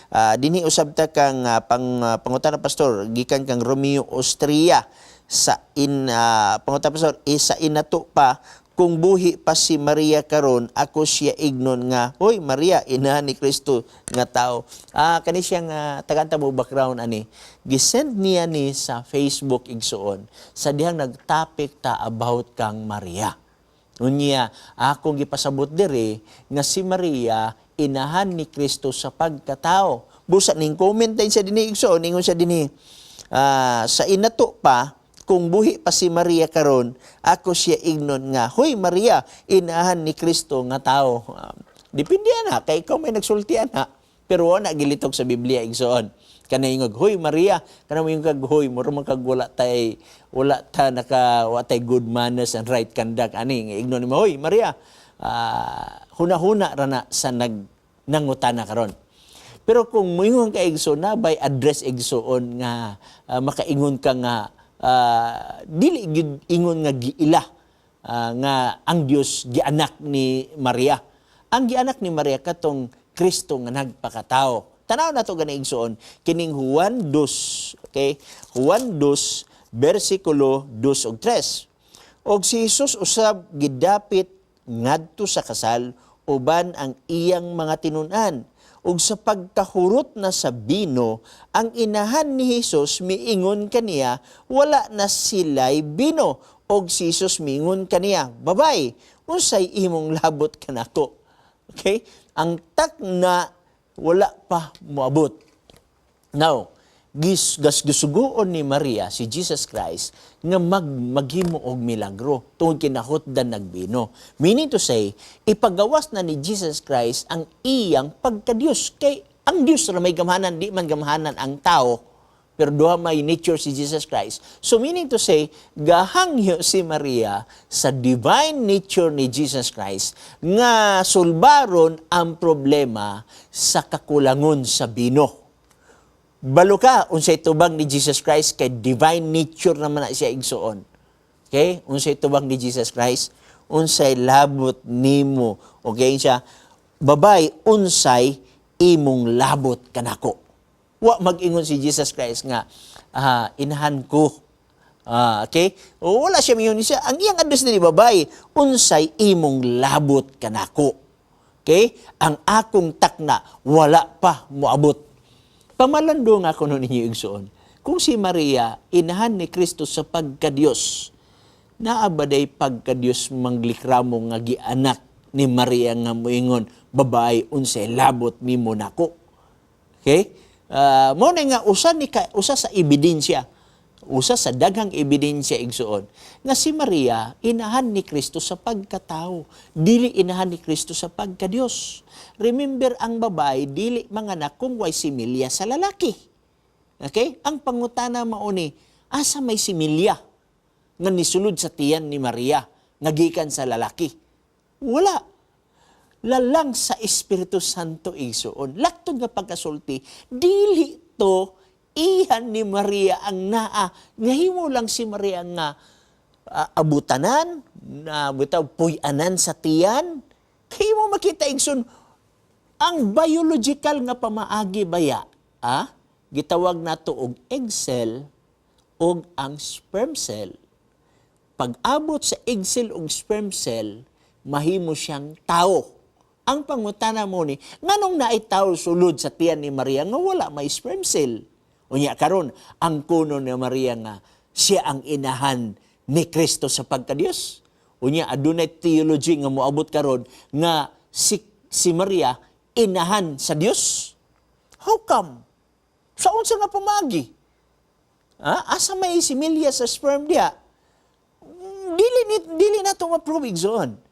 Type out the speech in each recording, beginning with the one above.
Dinhi usab ta kang pangutana, Pastor, gikan kang Romeo Austria sa in pangutana, Pastor, isa inato pa, kung buhi pa si Maria karon, ako siya ignon nga, "Hoy Maria, ina ni Kristo nga tao." Kani siya nga tagaanta mo background ani. Gisend niya ni sa Facebook, igsuon, sa dihang nagtopic ta about kang Maria. Unya, akong gipasabot diri nga si Maria inahan ni Kristo sa pagkatao. Busa ning comment din siya dinhi, igsoon, ningon siya dinhi. Sa inato pa, kung buhi pa si Maria karon, ako siya ignon nga, "Hoy Maria, inahan ni Kristo nga tao." Depende na kay ikaw may nagsultian ha. Pero wala gilitok sa Biblia, igsoon. Kanay ingog, "Hoy Maria," kana mo yung kag "hoy," mura man kag wala tay wala ta naka wa tay good manners and right conduct ani nga ignon nimo, "Hoy Maria." Huna-huna ra na sa nag nangutana karon. Pero kung moingon ka, igsoon, na by address, igsoon, nga makaingon ka nga dili gyud ingon nga giila nga ang Dios gianak ni Maria. Ang gianak ni Maria katong Kristo nga nagpakatao. Tanaw na to gani, igsoon, kining Juan 2, okay? Juan 2 bersikulo 2 ug 3. Og si Jesus usab gidapit ngadto sa kasal uban ang iyang mga tinun-an. Ug sa pagkahurot na sa bino, ang inahan ni Jesus miingon kaniya, "Wala na sila'y bino." Og si Jesus miingon kaniya, "Babay, unsay imong labot kanako?" Okay? Ang takna wala pa moabot. Now, gis gas gisuguon ni Maria si Jesus Christ nga maghimo og milagro tungod kinahotdan nagbino. Meaning to say, ipagawas na ni Jesus Christ ang iyang pagkadiyos, kay ang Dios ra may gamhanan, di man gamhanan ang tao. Pero duha may nature si Jesus Christ. So meaning to say, gahangyo si Maria sa divine nature ni Jesus Christ nga sulbaron ang problema sa kakulangon sa bino. Balo ka unsay tubag ni Jesus Christ, kay divine nature naman na siya, igsuon. Okay? Unsay tubag ni Jesus Christ? "Unsay labot nimo?" Okay siya? "Babay, unsay imong labot kanako?" Wa mag-ingon si Jesus Christ nga "Inahan ko." Okay? O, wala siya mingon siya. Ang iyang address ni babay, "Unsay imong labot kanako?" Okay? Ang akong takna wala pa moabot. Pamalando nga kuno ninyo, igsuon. Kung si Maria inahan ni Kristo sa pagkadiyos, naa ba day pagkadiyos manglikramo nga gianak ni Maria nga moingon, "Babae, unsay labot nimo nako?" Okay? Mo na nga usa ni ka, usa sa ebidensya, usa sa daghang ebidensya, igsuon, nga si Maria inahan ni Kristo sa pagkatao, dili inahan ni Kristo sa pagkadiyos. Remember, ang babae dili manganak kung way similya sa lalaki. Okay? Ang pangutana mao ni, asa may similya nga nisulod sa tiyan ni Maria nga gikan sa lalaki? Wala lalang sa Espiritu Santo, igsuon. Laktod nga pagkasulti, dili to iyan ni Maria ang naa. Ngahimo lang si Maria nga abutanan, na bitaw puy-anan sa tiyan. Kay mo makita, igsoon, ang biological nga pamaagi baya, gitawag nato og egg cell og ang sperm cell. Pag-abot sa egg cell ug sperm cell, mahimo siyang tao. Ang pangutana mo ni, nganong naay tao sulod sa tiyan ni Maria nga wala may sperm cell? Unya karon, ang kuno ni Maria nga siya ang inahan ni Kristo sa pagkadiyos. Unya adunay theology nga moabot karon nga si Maria inahan sa Dios. How come? Sa unsa nga pamaagi? Asa may similya sa sperm diya? Dili na to ma-prove, igsoon.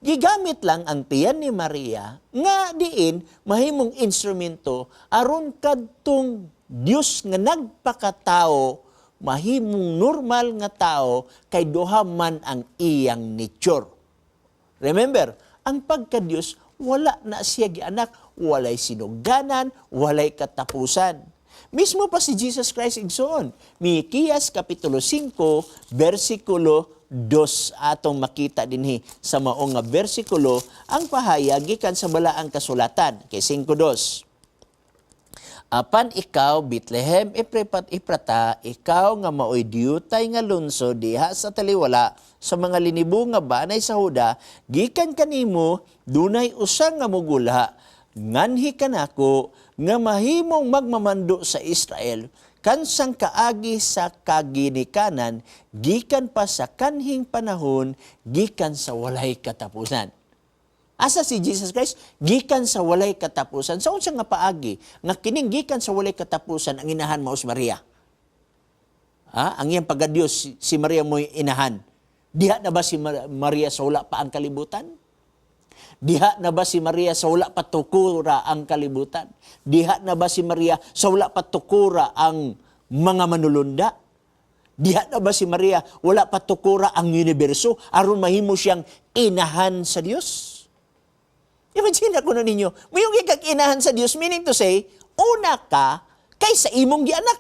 Gigamit lang ang tiyan ni Maria nga diin mahimong instrumento aron kadtong Dios nga nagpakatao mahimong normal nga tao, kay duha man ang iyang nature. Remember, ang pagka-Diyos, wala na siya gianak, walay sinugdanan, walay katapusan. Mismo pa si Jesus Christ, igsoon. Mikeyas Kapitulo 5, versikulo 2 atong makita dinhi sa mao nga bersikulo ang pahayag gikan sa balaang kasulatan kay 5:2. Apan ikaw, Bethlehem Eprepat Eprata, ikaw nga maoy diyutay nga lungsod diha sa taliwala sa mga linibo nga banay sa Huda, gikan kanimo dunay usa nga mugulha nganhi kanako nga mahimong magmamando sa Israel kansang kaagi sa kaginikanan, gikan pa sa kanhing panahon, gikan sa walay katapusan. Asa si Jesus Christ? Gikan sa walay katapusan. Sa unsa nga paagi nga kining gikan sa walay katapusan, ang inahan mao si Maria? Ha? Ang iyang pagka-Diyos, si Maria mo'y inahan. Diha na ba si Maria sa wala pa ang kalibutan? Diha na ba si Maria sa wala pa tukura ang kalibutan? Diha na ba si Maria sa wala pa tukura ang mga manulunda? Diha na ba si Maria wala pa tukura ang universo aron mahimo siyang inahan sa Dios? Imagine ako na ninyo, mayong kag inahan sa Dios, meaning to say, una ka kaysa imong gianak.